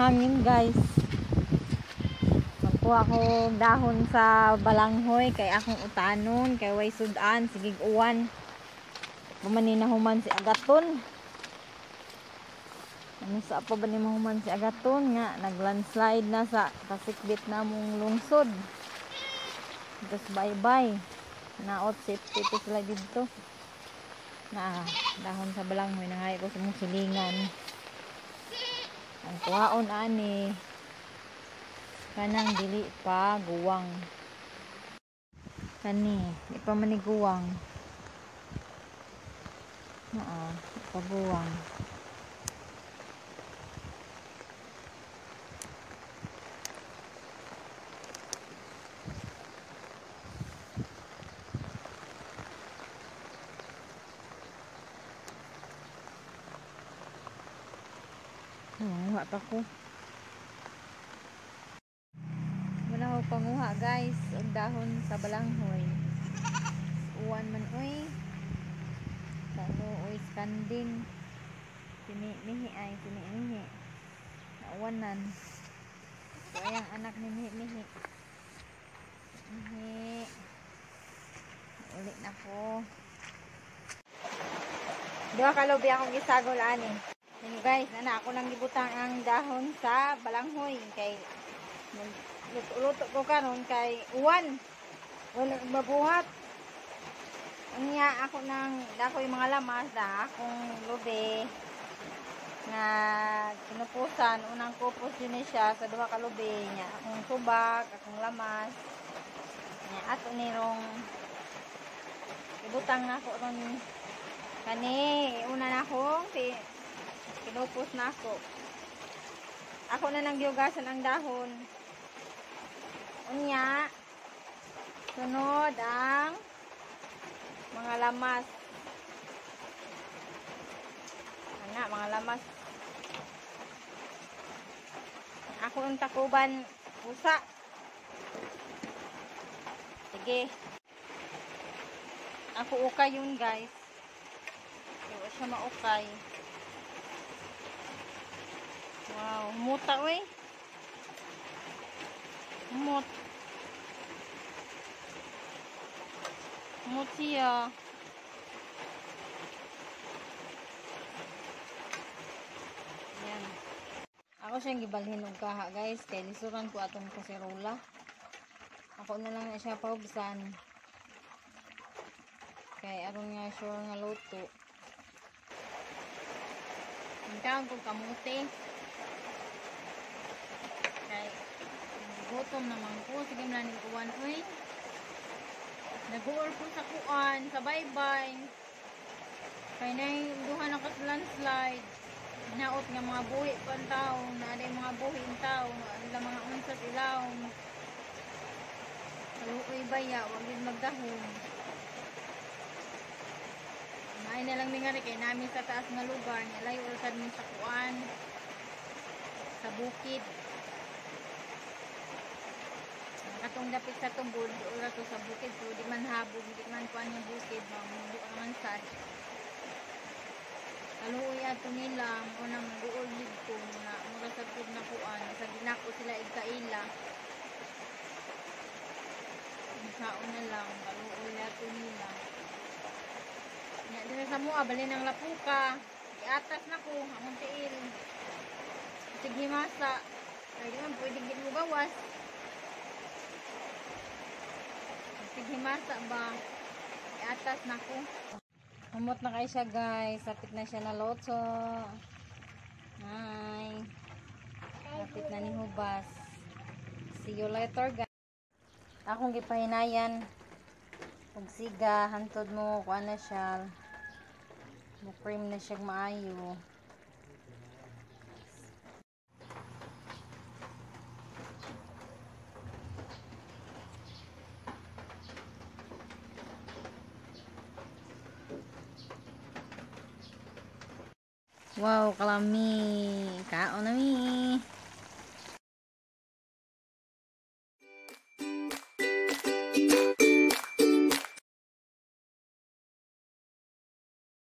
hangin, guys. Magkuha ko dahon sa balanghoy kay akong utanon kay way sudan sige uwan. Pamani na human si Agaton. Ano sa pa ba ni mahuman si Agaton nga naglandslide na sa kasikbit na mong lungsod. Tapos bye-bye. Naot safety to sila dito. Na dahon sa balanghoy nangayo ko sa mong silingan. Ang kuhaon ani kanang dili pa guwang. Kani di pa man ni guwang. Naa, di pa guwang. Manguha pa ko. Wala ko panguha, guys, og dahon sa balanghoy. Uwan man oy. Sa oy skanding. Sini-mihi ay sini-mihi. Nauwanan. So ayang anak ni mihi-mihi. Mihi. Uli na ko. Duha ka lubi akong gisagol ani. Yan guys, ana ako nang gibutang ang dahon sa balanghoy kay luto-luto ko karon kay uwan. Wala mabuhat. Unya ako nang dako yung mga lamas da akong lubi nga kinupusan, unang kupos din siya sa duha ka lubi nya akong tubak, akong lamas. Nya ato nirong ibutang nako ron kani una na akong kinupos na ako. Ako na nang gihugasan ang dahon. Unya, sunod ang mga lamas. Ana, mga lamas. Ako ang takuban pusa. Sige. Ako ukay yun, guys. Iwa siya maukay. Wow, humuta oy. Humot. Humot siya. Yan. Ako siyang gibalhin og kaha, guys, kay lisuran ko atong kaserola. Ako na lang na siya paubsan. Kay aron nga sure nga luto. Ang kong kamote. Kay gutom naman ko. Sige man ning kuwan oy. Nag-uor ko sa kuan, sa baybay. Kay nay duha na ka landslide. Naot nga mga buhi pa ang tao, naa day mga buhi ang tao, ang mga unsa ilawom. Kaluoy baya, wag gid magdahom. Naay na lang mi ngari kay nami sa taas nga lugar, nya layo ra sad mi sa kuan, sa bukid. Katong dapit sa tubod, ora to sa bukid, pero di man habog, di man kuan yung bukid, mamundo naman sad. Kaluoy ato nila, mo nang guol didto na mura sa pud na kuan, sa ginako sila igkaila. Sao na lang, kaluoy ato nila. Nya diri sa mua balin ang lapuka, iatas na ko akong tiil. Sige masa, ay di man pwede gid mo gawas. Sige masa ba, iatas na ko. Humot na kayo siya, guys. Sapit na siya na loto. Hi. Sapit na ni hubas. See you later, guys. Akong gipahinayan. Ug siga, hantod mo, kuan na siya. Mo cream na siya maayo. Wow, kalami. Kaon na mi.